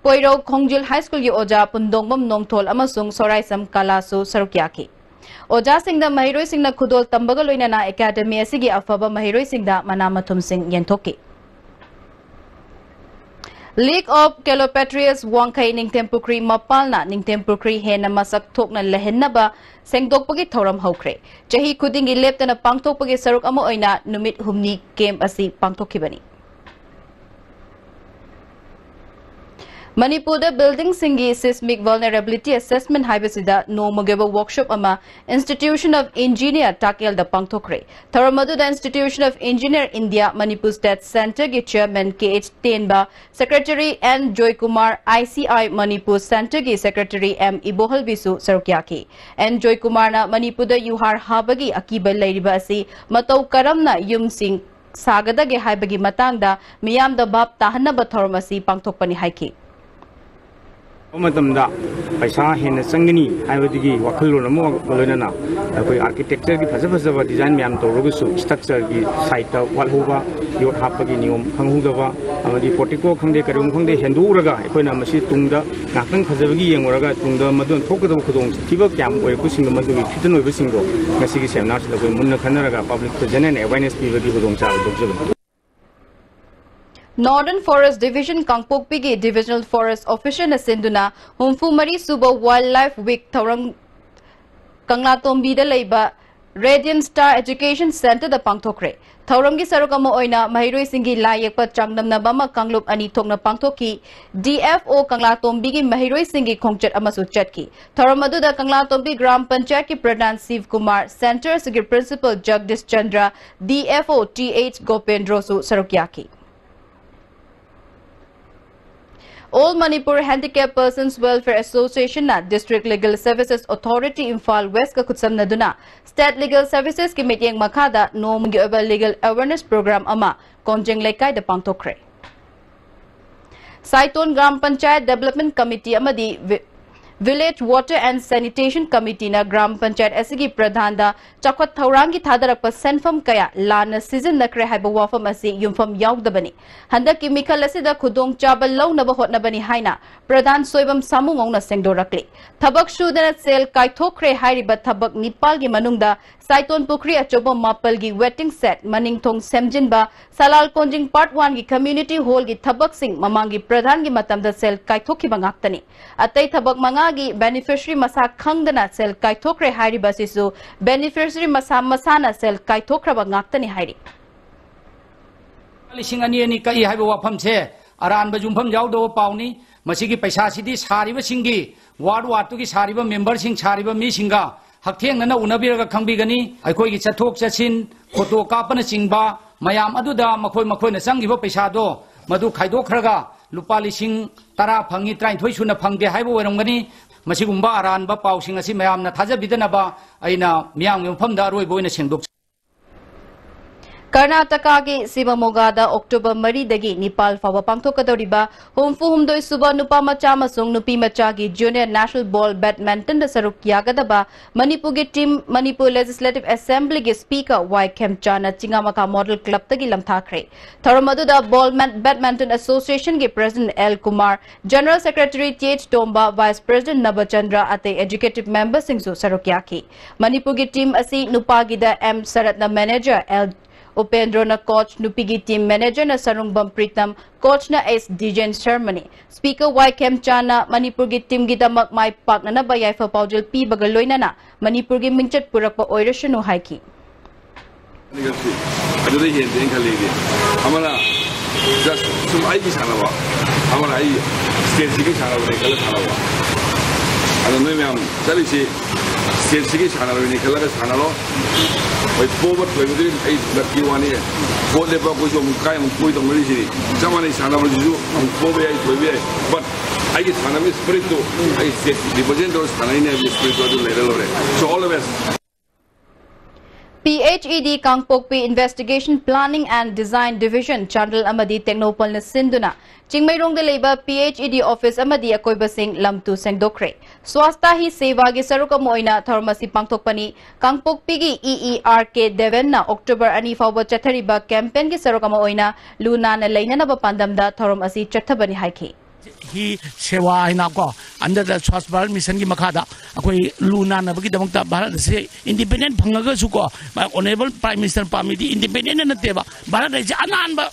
ꯀꯣꯏꯔꯧ ꯈꯣꯡꯖꯤꯜ High Schoolꯒꯤ ꯑꯣꯖꯥ ꯄꯨꯟꯗꯣꯡꯕꯝ ꯅꯣꯡꯊꯣꯜ ꯑꯃꯁꯨꯡ ꯁꯣꯔꯥꯏꯁꯝ ꯀꯂꯥꯁꯨ ꯁꯔꯨꯛ ꯌꯥꯈꯤ꯫ ꯑꯣꯖꯥꯁꯤꯡꯗ ꯃꯍꯩꯔꯣꯏꯁꯤꯡꯅ ꯈꯨꯗꯣꯜ ꯇꯝꯕꯒ ꯂꯣꯏꯅꯅ Academy ꯑꯁꯤꯒꯤ ꯑꯐꯕ ꯃꯍꯩꯔꯣꯏꯁꯤꯡꯗ ꯃꯅꯥ ꯃꯊꯨꯝꯁꯤꯡ ꯌꯦꯟꯊꯣꯛꯈꯤ꯫ League of Calliopatries ꯋꯥꯡꯈꯩ ꯅꯤꯡꯊꯦꯝꯄꯨꯈ꯭ꯔꯤ ꯃꯄꯥꯜꯅ ꯅꯤꯡꯊꯦꯝꯄꯨꯈ꯭ꯔꯤ ꯍꯦꯟꯅ ꯃꯁꯛ ꯊꯣꯛꯅ ꯂꯩꯍꯟꯅꯕ ꯁꯦꯡꯗꯣꯛꯄꯒꯤ ꯊꯧꯔꯝ ꯍꯧꯈ꯭ꯔꯦ꯫ ꯆꯍꯤ ꯈꯨꯗꯤꯡꯒꯤ ꯂꯦꯞꯇꯅ ꯄꯥꯡꯊꯣꯛꯄꯒꯤ ꯁꯔꯨꯛ ꯑꯃ ꯑꯣꯏꯅ ꯅꯨꯃꯤꯠ ꯍꯨꯝꯅꯤ camp ꯑꯁꯤ ꯄꯥꯡꯊꯣꯛꯈꯤꯕꯅꯤ꯫ ꯃꯅꯤꯄꯨꯔꯗ buildingꯁꯤꯡꯒꯤ Seismic Vulnerability Assessment ꯍꯥꯏꯕꯁꯤꯗ ꯅꯣꯡꯃꯒꯤ ꯑꯣꯏꯕ workshop ꯑꯃ Institution of Engineer ꯇꯥꯛꯌꯦꯜꯗ ꯄꯥꯡꯊꯣꯛꯈ꯭ꯔꯦ꯫ ꯊꯧꯔꯝ ꯑꯗꯨꯗ Institution of Engineer India Manipur State Centreꯒꯤ Chairman K H ꯇꯦꯟꯕ, Secretary N Joykumar, I C I Manipur Centreꯒꯤ Secretary M ꯏꯕꯣꯍꯜꯕꯤꯁꯨ ꯁꯔꯨꯛ ꯌꯥꯈꯤ꯫ N ꯖꯣꯏꯀꯨꯃꯥꯔꯅ ꯃꯅꯤꯄꯨꯔꯗ ꯌꯨꯍꯥꯔ ꯍꯥꯕꯒꯤ ꯑꯀꯤꯕ ꯂꯩꯔꯤꯕ ꯑꯁꯤ ꯃꯇꯧ ꯀꯔꯝꯅ ꯌꯨꯝꯁꯤꯡ ꯁꯥꯒꯗꯒꯦ ꯍꯥꯏꯕꯒꯤ ꯃꯇꯥꯡꯗ ꯃꯤꯌꯥꯝꯗ ꯚꯥꯞ ꯇꯥꯍꯟꯅꯕ ꯊꯧꯔꯝ ꯑꯁꯤ ꯄꯥꯡꯊꯣꯛꯄꯅꯤ ꯍꯥꯏꯈꯤ꯫ ꯃꯇꯝꯗ ꯄꯩꯁꯥ ꯍꯦꯟꯅ ꯆꯪꯒꯅꯤ ꯍꯥꯏꯕꯗꯨꯒꯤ ꯋꯥꯈꯜꯂꯣꯟ ꯑꯃꯒ ꯂꯣꯏꯅꯅ ꯑꯩꯈꯣꯏ architectureꯒꯤ ꯐꯖ ꯐꯖꯕ design ꯃꯌꯥꯝ ꯇꯧꯔꯒꯁꯨ structureꯒꯤ sideꯇ ꯋꯥꯠꯍꯧꯕ, ꯌꯣꯠ ꯍꯥꯞꯄꯒꯤ ꯅꯤꯌꯣꯝ ꯈꯪꯍꯧꯗꯕ, ꯑꯃꯗꯤ portico ꯈꯪꯗꯦ, ꯀꯔꯤꯒꯨꯝꯕ ꯈꯪꯗꯦ, ꯍꯦꯟꯗꯣꯛꯎꯔꯒ ꯑꯩꯈꯣꯏꯅ ꯃꯁꯤ ꯇꯨꯡꯗ ꯉꯥꯛꯇꯪ ꯐꯖꯕꯒꯤ ꯌꯦꯡꯉꯨꯔꯒ ꯇꯨꯡꯗ ꯃꯗꯨꯅ ꯊꯣꯛꯀꯗꯕ ꯈꯨꯗꯣꯡꯊꯤꯕ ꯀꯌꯥꯝ ꯑꯣꯏꯔꯛꯄꯁꯤꯡꯗꯣ, ꯃꯗꯨꯒꯤ ꯐꯤꯇꯟ ꯑꯣꯏꯕꯁꯤꯡꯗꯣ ꯉꯁꯤꯒꯤ seminarꯁꯤꯗ ꯑꯩꯈꯣꯏ ꯃꯨꯟꯅ ꯈꯟꯅꯔꯒ public present and awareness ꯄꯤꯕꯒꯤ ꯈꯨꯗꯣꯡꯆꯥꯕ ꯂꯧꯖꯕꯅꯤ꯫ Northern Forest Division ꯀꯥꯡꯄꯣꯛꯄꯤꯒꯤ Divisional Forest Officerꯅ ꯁꯤꯟꯗꯨꯅ ꯍꯨꯝꯐꯨ ꯃꯔꯤ ꯁꯨꯕ Wildlife Week ꯊꯧꯔꯝ ꯀꯪꯂꯥꯇꯣꯝꯕꯤꯗ ꯂꯩꯕ Radiant Star Education Centreꯗ ꯄꯥꯡꯊꯣꯛꯈ꯭ꯔꯦ꯫ ꯊꯧꯔꯝꯒꯤ ꯁꯔꯨꯛ ꯑꯃ ꯑꯣꯏꯅ ꯃꯍꯩꯔꯣꯏꯁꯤꯡꯒꯤ ꯂꯥꯏ ꯌꯦꯛꯄ ꯆꯥꯡꯗꯝꯅꯕ ꯑꯃ ꯀꯥꯡꯂꯨꯞ ꯑꯅꯤ ꯊꯣꯛꯅ ꯄꯥꯡꯊꯣꯛꯈꯤ꯫ D F O ꯀꯪꯂꯥꯇꯣꯝꯕꯤꯒꯤ ꯃꯍꯩꯔꯣꯏꯁꯤꯡꯒꯤ ꯈꯣꯡꯆꯠ ꯑꯃꯁꯨ ꯆꯠꯈꯤ꯫ ꯊꯧꯔꯝ ꯑꯗꯨꯗ ꯀꯪꯂꯥꯇꯣꯝꯕꯤ ꯒ꯭ꯔꯥꯝ ꯄꯟꯆꯥꯌꯠꯀꯤ ꯄ꯭ꯔꯙꯥꯟ ꯁꯤꯕ ꯀꯨꯃꯥꯔ, Centre ꯑꯁꯤꯒꯤ Principal Jagdish Chandra, D F O Th ꯒꯣꯄꯦꯟꯗ꯭ꯔꯣꯁꯨ ꯁꯔꯨꯛ ꯌꯥꯈꯤ꯫ All Manipur Handicap Persons Welfare Associationꯅ District Legal Services Authority Imphal Westꯀ ꯈꯨꯠꯁꯝꯅꯗꯨꯅ State Legal Servicesꯀꯤ ꯃꯤꯠꯌꯦꯡ ꯃꯈꯥꯗ ꯅꯣꯡꯃꯒꯤ ꯑꯣꯏꯕ legal awareness program ꯑꯃ ꯀꯣꯟꯖꯦꯡ ꯂꯩꯀꯥꯏꯗ ꯄꯥꯡꯊꯣꯛꯈ꯭ꯔꯦ꯫ ꯁꯥꯏꯇꯣꯟ ꯒ꯭ꯔꯥꯝ ꯄꯟꯆꯥꯌꯠ Development Committee ꯑꯃꯗꯤ Vi-, Village Water and Sanitation Committeeꯅ ꯒ꯭ꯔꯥꯝ ꯄꯟꯆꯥꯌꯠ ꯑꯁꯤꯒꯤ ꯄ꯭ꯔꯙꯥꯟꯗ ꯆꯥꯎꯈꯠ ꯊꯧꯔꯥꯡꯒꯤ ꯊꯥꯗꯔꯛꯄ ꯁꯦꯟꯐꯝ ꯀꯌꯥ ꯂꯥꯟꯅ ꯁꯤꯖꯤꯟꯅꯈ꯭ꯔꯦ ꯍꯥꯏꯕ ꯋꯥꯐꯝ ꯑꯁꯤ ꯌꯨꯝꯐꯝ ꯌꯥꯎꯗꯕꯅꯤ꯫ ꯍꯟꯗꯛꯀꯤ ꯃꯤꯈꯜ ꯑꯁꯤꯗ ꯈꯨꯗꯣꯡꯆꯥꯕ ꯂꯧꯅꯕ ꯍꯣꯠꯅꯕꯅꯤ ꯍꯥꯏꯅ ꯄ꯭ꯔꯙꯥꯟ ꯁꯣꯏꯕꯝ ꯁꯥꯃꯨꯉꯧꯅ ꯁꯦꯡꯗꯣꯔꯛꯂꯤ꯫ ꯊꯕꯛ ꯁꯨꯗꯅ ꯁꯦꯜ ꯀꯥꯏꯊꯣꯛꯈ꯭ꯔꯦ ꯍꯥꯏꯔꯤꯕ ꯊꯕꯛ ꯅꯤꯄꯥꯜꯒꯤ ꯃꯅꯨꯡꯗ ꯁꯥꯏꯇꯣꯟ ꯄꯨꯈ꯭ꯔꯤ ꯑꯆꯧꯕ ꯃꯥꯄꯜꯒꯤ waiting shed, ꯃꯅꯤꯡ ꯊꯣꯡ ꯁꯦꯝꯖꯤꯟꯕ, ꯁꯂꯥꯜ ꯀꯣꯟꯖꯤꯡ Part Oneꯒꯤ community hallꯒꯤ ꯊꯕꯛꯁꯤꯡ ꯃꯃꯥꯡꯒꯤ ꯄ꯭ꯔꯙꯥꯟꯒꯤ ꯃꯇꯝꯗ ꯁꯦꯜ ꯀꯥꯏꯊꯣꯛꯈꯤꯕ ꯉꯥꯛꯇꯅꯤ꯫ ꯑꯇꯩ ꯊꯕꯛ ꯃꯉꯥꯒꯤ beneficiary ꯃꯁꯥ ꯈꯪꯗꯅ ꯁꯦꯜ ꯀꯥꯏꯊꯣꯛꯈ꯭ꯔꯦ ꯍꯥꯏꯔꯤꯕ ꯑꯁꯤꯁꯨ beneficiary ꯃꯁꯥ ꯃꯁꯥꯅ ꯁꯦꯜ ꯀꯥꯏꯊꯣꯛꯈ꯭ꯔꯕ ꯉꯥꯛꯇꯅꯤ ꯍꯥꯏꯔꯤ꯫ ꯂꯤꯁꯤꯡ ꯑꯅꯤ ꯑꯅꯤ ꯀꯛꯏ ꯍꯥꯏꯕ ꯋꯥꯐꯝꯁꯦ ꯑꯔꯥꯟꯕ ꯌꯨꯝꯐꯝ ꯌꯥꯎꯗꯕ ꯄꯥꯎꯅꯤ꯫ ꯃꯁꯤꯒꯤ ꯄꯩꯁꯥꯁꯤꯗꯤ ꯁꯥꯔꯤꯕꯁꯤꯡꯒꯤ, ward wardꯇꯨꯒꯤ ꯁꯥꯔꯤꯕ memberꯁꯤꯡ, ꯁꯥꯔꯤꯕ ꯃꯤꯁꯤꯡꯒ ꯍꯛꯊꯦꯡꯅꯅ ꯎꯅꯕꯤꯔꯒ ꯈꯪꯕꯤꯒꯅꯤ꯫ ꯑꯩꯈꯣꯏꯒꯤ ꯆꯠꯊꯣꯛ ꯆꯠꯁꯤꯟ, photo ꯀꯥꯞꯄꯅꯆꯤꯡꯕ ꯃꯌꯥꯝ ꯑꯗꯨꯗ ꯃꯈꯣꯏ ꯃꯈꯣꯏꯅ ꯆꯪꯈꯤꯕ ꯄꯩꯁꯥꯗꯣ ꯃꯗꯨ ꯈꯥꯏꯗꯣꯛꯈ꯭ꯔꯒ ꯂꯨꯄꯥ ꯂꯤꯁꯤꯡ ꯇꯔꯥ ꯐꯪꯉꯤ, ꯇꯔꯥꯅꯤꯊꯣꯏ ꯁꯨꯅ ꯐꯪꯗꯦ ꯍꯥꯏꯕ ꯑꯣꯏꯔꯝꯒꯅꯤ꯫ ꯃꯁꯤꯒꯨꯝꯕ ꯑꯔꯥꯟꯕ ꯄꯥꯎꯁꯤꯡ ꯑꯁꯤ ꯃꯌꯥꯝꯅ ꯊꯥꯖꯕꯤꯗꯅꯕ ꯑꯩꯅ ꯃꯤꯌꯥꯝꯒꯤ ꯃꯐꯝꯗ ꯑꯔꯣꯏꯕ ꯑꯣꯏꯅ ꯁꯦꯡꯗꯣꯛꯆ ꯀꯔꯅꯥꯇꯀꯥꯒꯤ ꯁꯤꯕꯃꯣꯒꯥꯗ ꯑꯣꯛꯇꯣꯕꯔ ꯃꯔꯤꯗꯒꯤ ꯅꯤꯄꯥꯜ ꯐꯥꯎꯕ ꯄꯥꯡꯊꯣꯛꯀꯗꯧꯔꯤꯕ ꯍꯨꯝꯐꯨ ꯍꯨꯝꯗꯣꯏ ꯁꯨꯕ ꯅꯨꯄꯥ ꯃꯆꯥ ꯑꯃꯁꯨꯡ ꯅꯨꯄꯤ ꯃꯆꯥꯒꯤ ꯖꯨꯅꯤꯌꯔ ꯅꯦꯁꯅꯦꯜ ꯕꯣꯜ ꯕꯦꯗꯃꯤꯟꯇꯟꯗ ꯁꯔꯨꯛ ꯌꯥꯒꯗꯕ ꯃꯅꯤꯄꯨꯔꯒꯤ ꯇꯤꯝ ꯃꯅꯤꯄꯨꯔ ꯂꯦꯖꯤꯁꯂꯦꯇꯤꯚ ꯑꯦꯁꯦꯝꯕ꯭ꯂꯤꯒꯤ ꯁ꯭ꯄꯤꯀꯔ ꯋꯥꯏ ꯈꯦꯝꯆꯥꯅ ꯆꯤꯉꯥꯃꯈꯥ ꯃꯣꯗꯦꯜ ꯀ꯭ꯂꯕꯇꯒꯤ ꯂꯝꯊꯥꯈ꯭ꯔꯦ꯫ ꯊꯧꯔꯝ ꯑꯗꯨꯗ ꯕꯣꯜ ꯃꯦꯟ-, ꯕꯦꯗꯃꯤꯟꯇꯟ ꯑꯦꯁꯣꯁꯤꯌꯦꯁꯟꯒꯤ president L Kumar, general secretary T H Tomba, vice president Nabachandra ꯑꯇꯩ ꯑꯦꯛꯖꯤꯀ꯭ꯌꯨꯇꯤꯚ ꯃꯦꯝꯕꯔꯁꯤꯡꯁꯨ ꯁꯔꯨꯛ ꯌꯥꯈꯤ꯫ ꯃꯅꯤꯄꯨꯔꯒꯤ ꯇꯤꯝ ꯑꯁꯤ ꯅꯨꯄꯥꯒꯤꯗ ꯑꯦꯝ ꯁꯔꯠꯅ ꯃꯦꯅꯦꯖꯔ, ꯑꯦꯜ ꯎꯄꯦꯟꯗ꯭ꯔꯣꯅ ꯀꯣꯆ, ꯅꯨꯄꯤꯒꯤ ꯇꯤꯝ ꯃꯦꯅꯦꯖꯔꯅ ꯁꯔꯨꯡꯕꯝ ꯄ꯭ꯔꯤꯇꯝ, ꯀꯣꯆꯅ ꯑꯦꯁ ꯗꯤꯖꯦꯟ ꯁꯔꯃꯅꯤ꯫ ꯁ꯭ꯄꯤꯀꯔ ꯋꯥꯏ ꯈꯦꯝꯆꯥꯅ ꯃꯅꯤꯄꯨꯔꯒꯤ ꯇꯤꯝꯒꯤꯗꯃꯛ ꯃꯥꯏ ꯄꯥꯛꯅꯅꯕ ꯌꯥꯏꯐ ꯄꯥꯎꯖꯦꯜ ꯄꯤꯕꯒ ꯂꯣꯏꯅꯅ ꯃꯅꯤꯄꯨꯔꯒꯤ ꯃꯤꯡꯆꯠ ꯄꯨꯔꯛꯄ ꯑꯣꯏꯔꯁꯅꯨ ꯍꯥꯏꯈꯤ꯫ ꯑꯗꯨꯗꯩ ꯍꯦꯟꯗꯦ ꯑꯩꯅ ꯈꯜꯂꯤꯗꯤ꯫ ꯑꯃꯅ just ꯁꯨꯝ ꯑꯩꯒꯤ ꯁꯥꯟꯅꯕ, ꯑꯃꯅ ꯑꯩ ꯁ꯭ꯇꯦꯠꯁꯤꯒꯤ ꯁꯥꯟꯅꯕꯅꯦ ꯈꯜꯂ ꯁꯥꯟꯅꯕ꯫ ꯑꯗꯣ ꯅꯣꯏ ꯃꯌꯥꯝ ꯆꯠꯂꯤꯁꯤ ꯁ꯭ꯇꯦꯠꯁꯤꯒꯤ ꯁꯥꯟꯅꯕꯅꯤ ꯈꯜꯂꯒ ꯁꯥꯟꯅꯔꯣ꯫ ꯍꯣꯏ, ꯄꯣꯕ ꯊꯣꯏꯕꯗꯨꯗꯤ ꯑꯩ ꯂꯛꯀꯤ ꯋꯥꯅꯤ꯫ ꯄꯣꯠ ꯂꯦꯞꯄ ꯑꯩꯈꯣꯏꯁꯨ ꯑꯃꯨꯛ ꯀꯥꯏ ꯑꯃꯨꯛ ꯄꯣꯏ ꯇꯧꯅꯔꯤꯁꯤꯅꯤ꯫ ꯆꯞ ꯃꯥꯟꯅꯩ, ꯁꯥꯟꯅꯕꯁꯤꯁꯨ ꯑꯃꯨꯛ ꯄꯣꯕ ꯌꯥꯏ, ꯊꯣꯏꯕ ꯌꯥꯏ꯫ But ꯑꯩꯒꯤ ꯁꯥꯟꯅꯕꯒꯤ ꯁ꯭ꯄꯤꯔꯤꯠꯇꯨ, ꯑꯩ ꯁ꯭ꯇꯦꯠ ꯔꯤꯄ꯭ꯔꯖꯦꯟ ꯇꯧꯔ ꯁꯥꯟꯅꯩꯅꯦ ꯍꯥꯏꯕꯒꯤ ꯁ꯭ꯄꯤꯔꯤꯠꯇꯨ ꯑꯗꯨ ꯂꯩꯔ ꯂꯣꯏꯔꯦ꯫ So, all the best. P H E D Kangpokpi Investigation, Planning and Design Division, Chandel ꯑꯃꯗꯤ ꯇꯦꯡꯅꯧꯄꯜꯅ ꯁꯤꯟꯗꯨꯅ ꯆꯤꯡꯃꯩꯔꯣꯡꯗ ꯂꯩꯕ ꯄꯤ ꯑꯩꯆ ꯏ ꯗꯤ ꯑꯣꯐꯤꯁ ꯑꯃꯗꯤ ꯑꯀꯣꯏꯕꯁꯤꯡ ꯂꯝꯇꯨ ꯁꯦꯡꯗꯣꯛꯈ꯭ꯔꯦ꯫ ꯁ꯭ꯋꯥꯁꯇꯥ ꯍꯤ ꯁꯦꯕꯥꯒꯤ ꯁꯔꯨꯛ ꯑꯃ ꯑꯣꯏꯅ ꯊꯧꯔꯝ ꯑꯁꯤ ꯄꯥꯡꯊꯣꯛꯄꯅꯤ꯫ ꯀꯥꯡꯄꯣꯛꯄꯤꯒꯤ ꯏ ꯏ ꯑꯥꯔ ꯀꯦ ꯗꯦꯕꯦꯟꯅ ꯑꯣꯛꯇꯣꯕꯔ ꯑꯅꯤ ꯐꯥꯎꯕ ꯆꯠꯊꯔꯤꯕ ꯀꯦꯝꯄꯦꯟꯒꯤ ꯁꯔꯨꯛ ꯑꯃ ꯑꯣꯏꯅ ꯂꯨ ꯅꯥꯟꯅ ꯂꯩꯅꯅꯕ ꯄꯥꯟꯗꯝꯗ ꯊꯧꯔꯝ ꯑꯁꯤ ꯆꯠꯊꯕꯅꯤ ꯍꯥꯏꯈꯤ꯫ ꯍꯤ ꯁꯦꯋꯥ ꯍꯥꯏꯅ ꯀꯣ, under the Swachh Bharat Mission ꯒꯤ ꯃꯈꯥꯗ ꯑꯩꯈꯣꯏ ꯂꯨ ꯅꯥꯟꯅꯕꯒꯤꯗꯃꯛꯇ ꯚꯥꯔꯠ ꯑꯁꯤ ꯏꯟꯗꯤꯄꯦꯟꯗꯦꯟ ꯐꯪꯉꯒꯁꯨ ꯀꯣ, ꯑꯣꯅꯔꯦꯕꯜ ꯄ꯭ꯔꯥꯏꯝ ꯃꯤꯅꯤꯁꯇꯔ ꯄꯥꯝꯃꯤꯗꯤ ꯏꯟꯗꯤꯄꯦꯟꯗꯦꯟ ꯅꯠꯇꯦꯕ, ꯚꯥꯔꯠ ꯍꯥꯏꯁꯦ ꯑꯅꯥꯟꯕ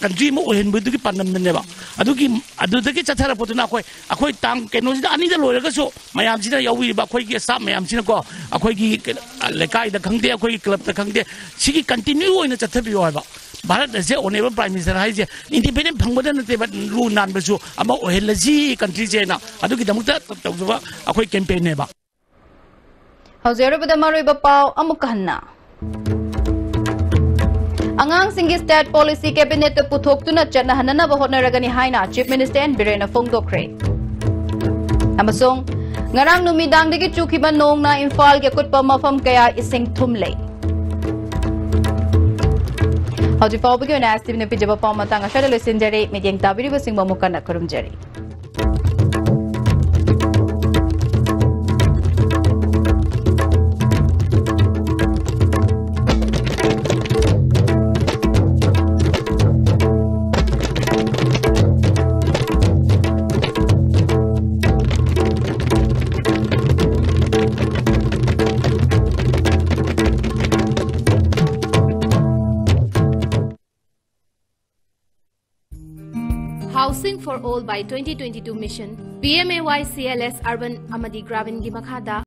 ꯀꯟꯇ꯭ꯔꯤ ꯑꯃ ꯑꯣꯏꯍꯟꯕꯗꯨꯒꯤ ꯄꯥꯟꯗꯝꯗꯅꯦꯕ꯫ ꯑꯗꯨꯒꯤ, ꯑꯗꯨꯗꯒꯤ ꯆꯠꯊꯔꯛꯄꯗꯨꯅ ꯑꯩꯈꯣꯏ, ꯑꯩꯈꯣꯏ ꯇꯥꯡ ꯀꯩꯅꯣꯁꯤꯗ ꯑꯅꯤꯗ ꯂꯣꯏꯔꯒꯁꯨ ꯃꯌꯥꯝꯁꯤꯅ ꯌꯥꯎꯕꯤꯔꯤꯕ ꯑꯩꯈꯣꯏꯒꯤ ꯁ꯭ꯇꯥꯐ ꯃꯌꯥꯝꯁꯤꯅꯀꯣ, ꯑꯩꯈꯣꯏꯒꯤ ꯀꯩꯅꯣ, ꯂꯩꯀꯥꯏꯗ ꯈꯪꯗꯦ, ꯑꯩꯈꯣꯏꯒꯤ ꯀ꯭ꯂꯕꯇ ꯈꯪꯗꯦ, ꯁꯤꯒꯤ ꯀꯟꯇꯤꯅ꯭ꯌꯨ ꯑꯣꯏꯅ ꯆꯠꯊꯕꯤꯌꯨ ꯍꯥꯏꯕ꯫ ꯚꯥꯔꯠ ꯑꯁꯦ ꯑꯣꯅꯔꯦꯕꯜ ꯄ꯭ꯔꯥꯏꯝ ꯃꯤꯅꯤꯁꯇꯔ ꯍꯥꯏꯁꯦ ꯏꯟꯗꯤꯄꯦꯟꯗꯦꯟ ꯐꯪꯕꯗ ꯅꯠꯇꯦꯕ, ꯂꯨ ꯅꯥꯟꯕꯁꯨ ꯑꯃ ꯑꯣꯏꯍꯜꯂꯁꯤ ꯀꯟꯇ꯭ꯔꯤꯁꯦꯅ, ꯑꯗꯨꯒꯤꯗꯃꯛꯇ ꯇꯧꯖꯕ ꯑꯩꯈꯣꯏ ꯀꯦꯝꯄꯦꯟꯅꯦꯕ꯫ ꯍꯧꯖꯤꯛ ꯑꯔꯣꯏꯕꯗ ꯃꯔꯨꯑꯣꯏꯕ ꯄꯥꯎ ꯑꯃꯨꯛꯀ ꯍꯟꯅ꯫ ꯑꯉꯥꯡꯁꯤꯡꯒꯤ ꯁ꯭ꯇꯦꯠ ꯄꯣꯂꯤꯁꯤ ꯀꯦꯕꯤꯅꯦꯠꯇ ꯄꯨꯊꯣꯛꯇꯨꯅ ꯆꯠꯅꯍꯟꯅꯅꯕ ꯍꯣꯠꯅꯔꯒꯅꯤ ꯍꯥꯏꯅ ꯆꯤꯐ ꯃꯤꯅꯤꯁꯇꯔ ꯑꯦꯟ ꯕꯤꯔꯦꯟꯅ ꯐꯣꯡꯗꯣꯛꯈ꯭ꯔꯦ꯫ ꯑꯃꯁꯨꯡ ꯉꯔꯥꯡ ꯅꯨꯃꯤꯗꯥꯡꯗꯒꯤ ꯆꯨꯈꯤꯕ ꯅꯣꯡꯅ ꯏꯝꯐꯥꯜꯒꯤ ꯑꯀꯨꯠꯄ ꯃꯐꯝ ꯀꯌꯥ ꯏꯁꯤꯡ ꯊꯨꯝꯂꯦ꯫ ꯍꯧꯖꯤꯛ ꯐꯥꯎꯕꯒꯤ ꯑꯣꯏꯅ ꯑꯦꯁ ꯇꯤ ꯚꯤꯅ ꯄꯤꯖꯕ ꯄꯥꯎ ꯃꯇꯥꯡ ꯑꯁ꯭ꯋꯥꯏꯗ ꯂꯣꯏꯁꯤꯟꯖꯔꯦ꯫ ꯃꯤꯠꯌꯦꯡ ꯇꯥꯕꯤꯔꯤꯕꯁꯤꯡꯕꯨ ꯑꯃꯨꯛ ꯍꯟꯅ ꯈꯨꯔꯨꯝꯖꯔꯤ꯫ Housing for All by twenty twenty-two Mission, P M A Y C L S Urban ꯑꯃꯗꯤ Graminꯒꯤ ꯃꯈꯥꯗ